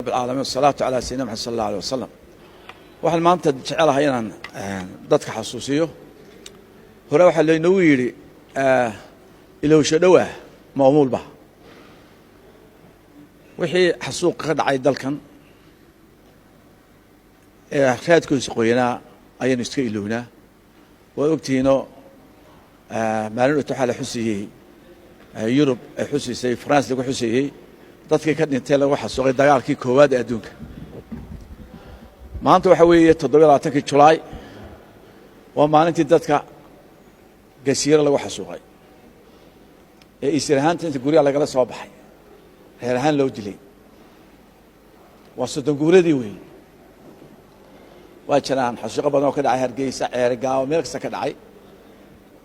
Rabbi alcaalamiin, wasalaatu calaa sayidina Maxamed sal allah alih wasalam. Waxaan maanta jecelahay inaan dadka xasuusiyo. Hore waxaa laynoogu yidhi, ilowsho dhowah ma'muulba. Wixii xasuuqa ka dhacay dalkan ee raadkiisa qoyanaa ayaynu iska ilownaa. Waad ogtihiinoo maalin dhowta waxaa la xusiyey, Yurub ay xusiisay, France lagu xusiyey dadkii ka dhintay lagu xasuuqay dagaalkii koowaad ee adduunka. Maanta waxaa weeye 27-kii Julaay, waa maalintii dadka Gasiiro lagu xasuuqay ee isir ahaanta inta guryaha lagala soo baxay reer ahaan loo dilay. Waa 30 guuradii weeye. Waa jiraan xasuuqo badan oo ka dhacay Hargeysa, Ceerigaabo, meel kasta ka dhacay,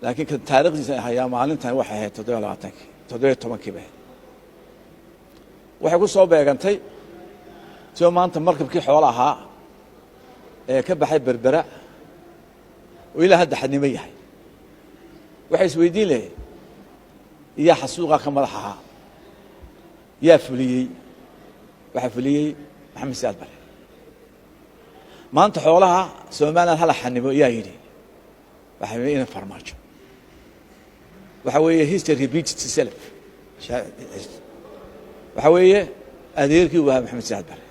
laakiin kan taarikhdiisa hayaa maalintan waxay ahayd 27-kii, 17-kii bay ahayd. Waxay ku soo beegantay sio maanta markabkii xoolo ahaa ee ka baxay Berbera oo ilaa hadda xadnimo yahay. Waxay isweydiin lahayd, yaa xasuuqa ka madax ahaa? Yaa fuliyey? Waxaa fuliyey Maxamed Siyaad Bare. Maanta xoolaha Somaliland hala xanimo yaa yidhi? Waxaa ina Farmaajo. Waxaa weeye, history repeats itself. Waxaa weeye, adeerkii uu ahaa Maxamed Siyaad Bare.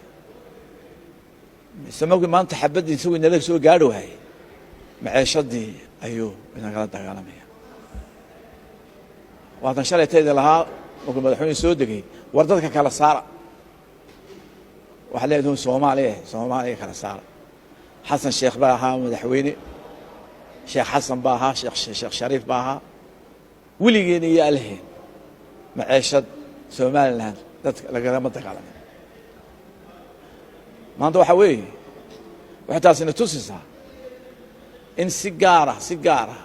Mise markii maanta xabaddii isagu inala soo gaadhi waayey, maceeshadii ayuu inagala dagaalamaya. Waatan shalay tayda lahaa markuu madaxweyne soo degay, war dadka kala saara. Waxaa leedahay Soomaaliya, Soomaaliya kala saara. Xasan Sheekh baa ahaa madaxweyne, Sheekh Xasan baa ahaa, Sheekh Shariif baa ahaa. Weligeena iyo alheen maceeshad Somaliland dadka lagalama dagaalamin. Maanta waxaa weeye, waxay taasina tusaysaa in si gaara, si gaar ah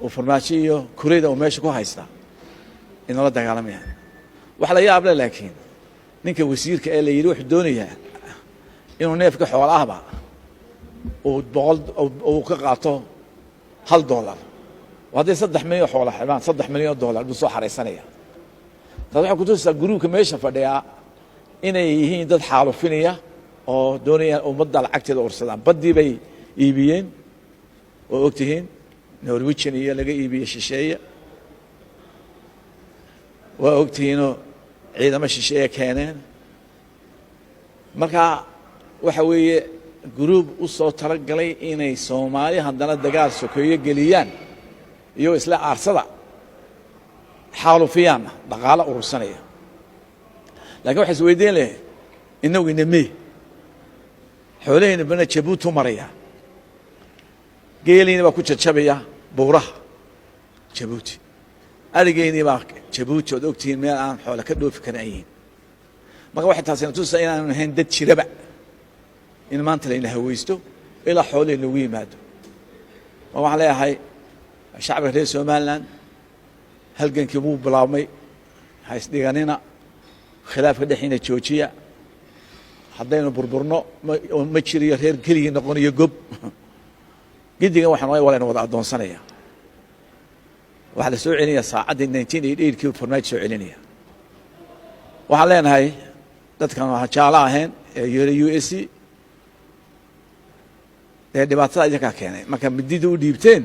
uu Farmaajo iyo kureyda uu meesha ku haystaa inala dagaalamayaan. Wax la yaab leh laakiin, ninka wasiirka ee la yidhi wuxuu doonayaa inuu neefka xoola ahba uu 100 uu ka qaato $1. Hadday 3 milyan xoola xibaan, $3 milyan buu soo xaraysanaya. Taas waxay kutusaysaa guruubka meesha fadhiyaa inay yihiin dad xaalufinaya oo doonayaan ummadda lacagteeda ursadaan. Baddii bay iibiyeen oo og tihiin, Norwegian iyo laga iibiyey shisheeye. Waa og tihiinoo ciidamo shisheeye keeneen. Marka waxa weeye, guruub u soo talagalay inay Soomaali haddana dagaal sokeeyo geliyaan, iyagoo isla aarsada xaalufiyaanna dhaqaalo urursanaya. Lakin waxay is weydiin lahay, inagu inamee xoolahayna bana Jabuuti u maraya, geeliina baa ku jajabaya buuraha Jabuuti, arigeynii baa Jabuuti ood ogtihiin meel aan xoole ka dhoofi karin ay yihiin. Marka waxay taasina tusaa inaanu ahayn dad jiraba in maanta layna hawaysto ilaa xoolihii nagu yimaado. Ma waxaan leeyahay shacbiga reer Somaliland, halgankii wuu bilaabmay, ha isdhiganina, khilaafka dhexdiina joojiya. Haddaynu burburno, ma jiriyo reer keligii noqonayo gob gedigan. Waxaan waa laynu wada addoonsanaya. Waxaa la soo celinaya saacaddii 1988-kii Farmaajo soo celinaya. Waxaan leenahay dadkan jaalo ahayn ee yeelay USC ee dhibaatada idinkaa keenay. Marka midida u dhiibteen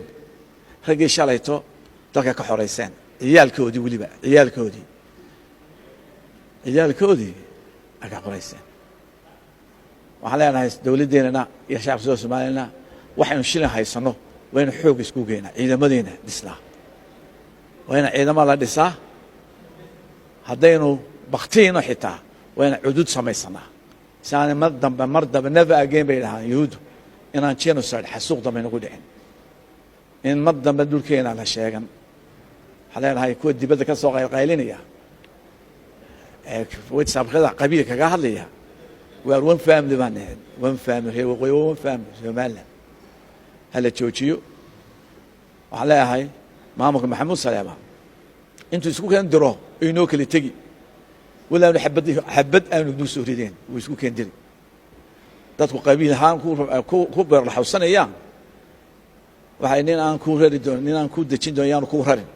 raggii shalayto dalka ka xoreyseen, ciyaalkoodii, weliba ciyaalkoodii ay ka xoreyseen. Waxaan leenahay dowladdeennana iyo shacabka soo Soomaaliyana, waxaynu shilin haysano waa inu xoog isku geynaa, ciidamadeena dhisnaa, waa ina ciidamo la dhisaa. Haddaynu baktiino xitaa waa ina cudud samaysanaa si aanay mar dambe, mar dambe, never again bay dhahaan Yuhuuddu, inaan genocide, xasuuq dambe nagu dhicin, in mar dambe dhulkeena la sheegan. Waxaan leenahay kuwa dibadda ka soo qaylqaylinaya ee WhatsAppkada qabiil kaga hadlaya, we are one family baan nahay, one family. Reer waqooyi waa one family. Somaliland hala joojiyo. Waxaan leeyahay maamulka Maxamuud Saleeba intuu isku keen diro inoo kala tegi, walaanu xabad xabad aanu nagu soo rideen, wuu isku keen diri. Dadku qabiil ahaan ku beerlaxawsanayaan. Waxay nin aan ku rari doon, nin aan ku dejin doon yaanu ku rarin.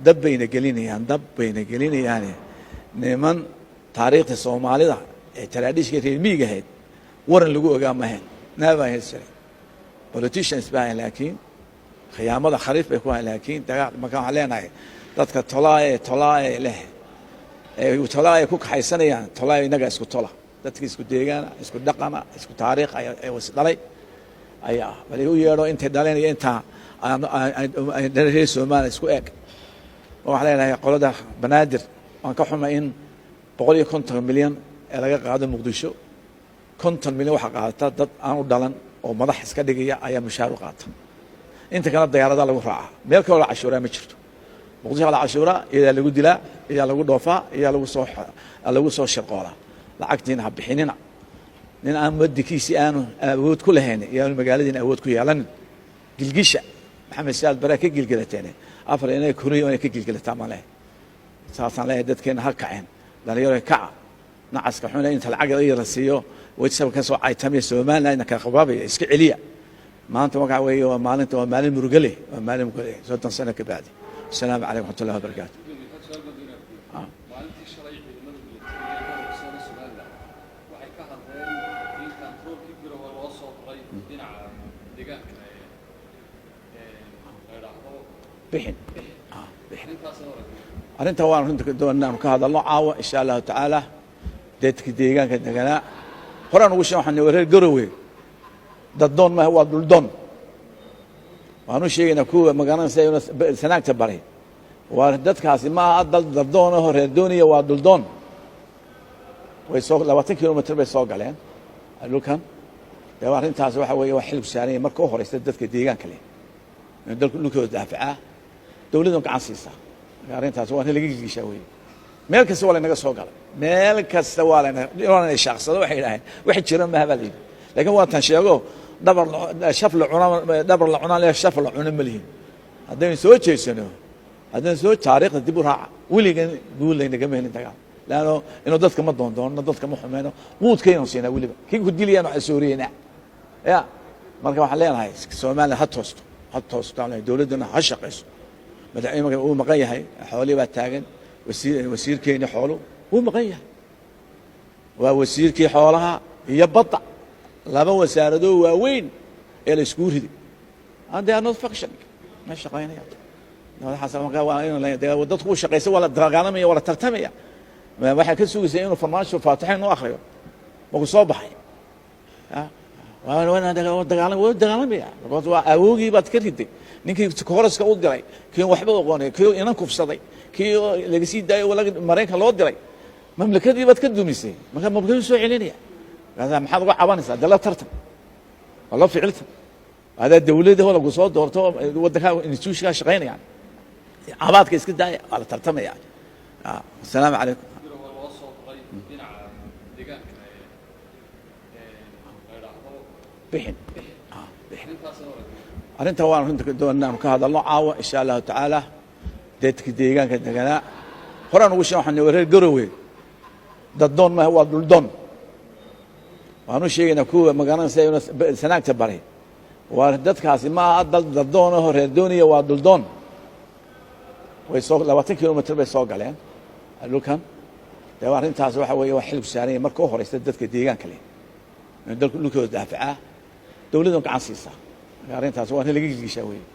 Dab bayna gelinayaan, dab bayna gelinayaane. Niman Taariikhda Soomaalida ee traditionka reer miyiga ahayd waran lagu ogaa mahayn, never history. Politicians baa ahayn, laakiin khiyaamada khariif bay ku ahayn. Laakiin dagaal marka waxaan leenahay dadka tolaaye tolaaye leh ee tolaaye ku kaxaysanayaan, tolaaye innaga isku tola, dadka isku deegaana, isku dhaqana, isku taariikh ayaa is dhalay ayaa bal u yeedho intay dhaleen iyo intaa reer Soomaaliya isku eg. Waxaan leenahay qolada Banaadir, waan ka xumay in 150 milyan ee laga qaado Muqdisho. 50 milyan waxaa qaadata dad aan u dhalan oo madax iska dhigaya ayaa mushaar u qaata. Inta kale diyaaradaha lagu raacaa. Meel kaloo la cashuuraa ma jirto. Muqdisho la cashuuraa, iyadaa lagu dilaa, iyadaa lagu dhoofaa, iyadaa lagu soo shirqoolaa. Lacagtiina ha bixinina. Nin aan wadikiisii aanu awood ku lahayn iyaanu magaaladiina awood ku yeelanin. Gilgisha Maxamed Siyaad Baraa ka gilgilateen, afar inay koriyo inay ka gilgilataan baan leeyahay. Saasaan leeyahay. Dadkeena ha kaceen, dhalinyaro kaca. Nacaska xuna inta lacag yar la siiyo WhatsApp ka soo caytamiya, Somaliland ka qabaabaya, iska celiya. Maanta waxa weeye waa maalinta, waa maalin murugo leh, waa maalin murugo leh, 30 sano ka bacdi. Asalaamu calaykum waraxmatullahi wabarakaatu. Maalintii shalay ciidamada militariga ee gobolka Sool Somaliland waxay ka hadleen in kantaroolkii Garowe loo soo qoray dhinaca deegaanka ee la idhaahdo Bixin. Arrintaas hore. Arrinta waan runta doonaa ka hadalno caawa, insha Allahu tacaala. Dadka deegaanka deganaa horaan ugu sheeg, waxaan reer Garowe daddoon maaha, waa dhuldoon. Waan u sheegaynaa kuwa magaranaysa sanaagta baray, waa dadkaasi ma aha dad daddoon aho reer dooniya, waa dhuldoon. Way soo 20 kilomitr bay soo galeen dhulkan. Dee arrintaas waxa weeye waa xilku saaranya marka u horeysa dadka deegaanka leh inuu dalku dhulkooda daafacaa, dowladdu gacan siisaa. Marka arrintaas waa in laga gilgishaa weeye. Meel kasta waa laynaga soo galay, meel kasta waa lana shaaqsado. Waxay yidhaaheen wax jira maha baa la yidhi, laakiin waa tan sheego dhabar shaf la cuna, dhabar la cunaa le, shaf la cuno ma lihin. Haddaynu soo jeesano, haddaynu soo taariikhda dib u raaca, weligan guul laynagama helin dagaal, leanno inuu dadka ma doondoonno, dadka ma xumeyno, quudkaynu siinaa, weliba kii ku dilayaan waxaan sooriyeynaa ya. Marka waxaan leenahay Soomaaliya ha toosto, ha toosto, dowladduna ha shaqayso. Madaxweyne wuu maqan yahay, xoolihii baa taagan. Wasiirkeeni xoolu wuu maqan yahay, waa wasiirkii xoolaha iyo badda, laba wasaaradoo waaweyn ee la iskugu riday, and they are not functioning, ma shaqaynayaan. Madaxaas marka waa in dadku u shaqaysa, waa la dagaalamaya, waa la tartamaya. Waxaa ka sugaysa inuu Farmaajo faatixo inuu akriyo markuu soo baxay. Waa dagaalamaya because waa awoogii baad ka riday, ninkii koraska u diray, kii waxba aqoonay, kii inan kufsaday, kii laga sii daayo Maraykan loo diray, mamlakadii baad ka dumisay. Marka mamlakadii soo celinaya, markaasa maxaad uga cabanaysaa? Dee la tartan, waa la ficiltan, adaa dawladda lagu soo doorto, waddankaa institutionkaa shaqaynayaan. Cabaadka iska daaya, waa la tartamaya. Asalaamu calaykum. Garowe loo soo qoray dhinaca deegaanka ee la idhaahdo Bixin. Arrintaas hore. Arrinta waan runta doonaa ka hadalno caawa, insha Allahu tacaala. Dadka deegaanka deganaa horaan ugu sheeg, waxaan reer Garowe daddoon maaha, waa dhuldoon. Waan u sheegaynaa kuwa magaranaysa sanaagta baray, waa dadkaasi ma aha dad daddoon aho reer dooniya, waa dhuldoon. Way soo 20 kilomitr bay soo galeen dhulkan. Dee arrintaas waxa weeye waa xilku saaranya marka u horeysa dadka deegaanka leh inuu dalku dhulkooda daafacaa, dowladdu gacan siisaa. Marka arrintaas waa in laga gilgishaa weeye.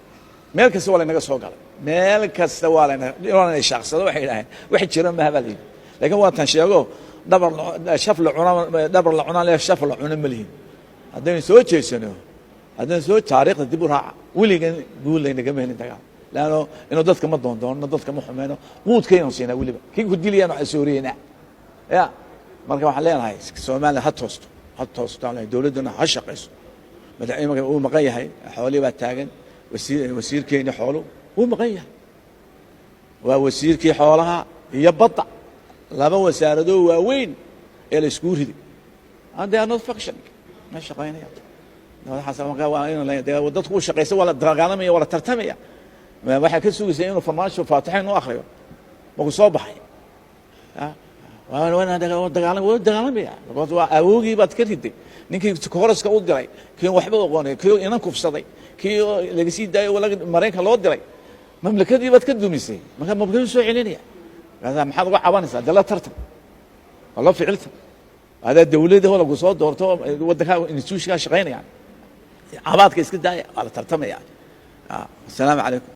Meel kasta waa laynaga soo galay, meel kasta waa lana shaaqsado. Waxay yidhaaheen wax jira maha baa la yidhi, laakiin waa tan sheego dhabar shaf la cuna, dhabar la cunaa le, shaf la cuno ma lihin. Haddaynu soo jeesano, haddaynu soo taariikhda dib u raaca, weligan guul laynagama helin dagaal, leanno inuu dadka ma doondoonno, dadka ma xumeyno, quudkaynu siinaa, weliba kii ku dilayaan waxaan sooriyeynaa ya. Marka waxaan leenahay Soomaaliya ha toosto, ha toosto, dowladduna ha shaqayso. Madaxweyne wuu maqan yahay, xoolihii baa taagan. Wasiirkeeni xoolu wuu maqan yahay, waa wasiirkii xoolaha iyo badda, laba wasaaradoo waaweyn ee la iskugu riday, and they are not functioning, ma shaqaynayaan. Madaxaas marka waa in dadku u shaqaysa, waa la dagaalamaya, waa la tartamaya. Waxaa ka sugaysa inuu Farmaajo faatixo inuu akriyo markuu soo baxay. Waa dagaalamaya because waa awoogii baad ka riday, ninkii koraska u diray, kii waxba aqoonay, kii inan kufsaday, kii laga sii daayo Maraykan loo diray, mamlakadii baad ka dumisay. Marka mamlakadii soo celinaya, markaasa maxaad uga cabanaysaa? Dee la tartan, waa la ficiltan, adaa dawladda lagu soo doorto, waddankaa institutionkaa shaqaynayaan. Cabaadka iska daaya, waa la tartamaya. Asalaamu calaykum. Waa loo ficilta adaa dawladda oo lagu soo doorto, waddankaa institutionkaa shaqaynayaan. Cabaadka iska daaya, waa la tartamaya. Asalaamu calaykum.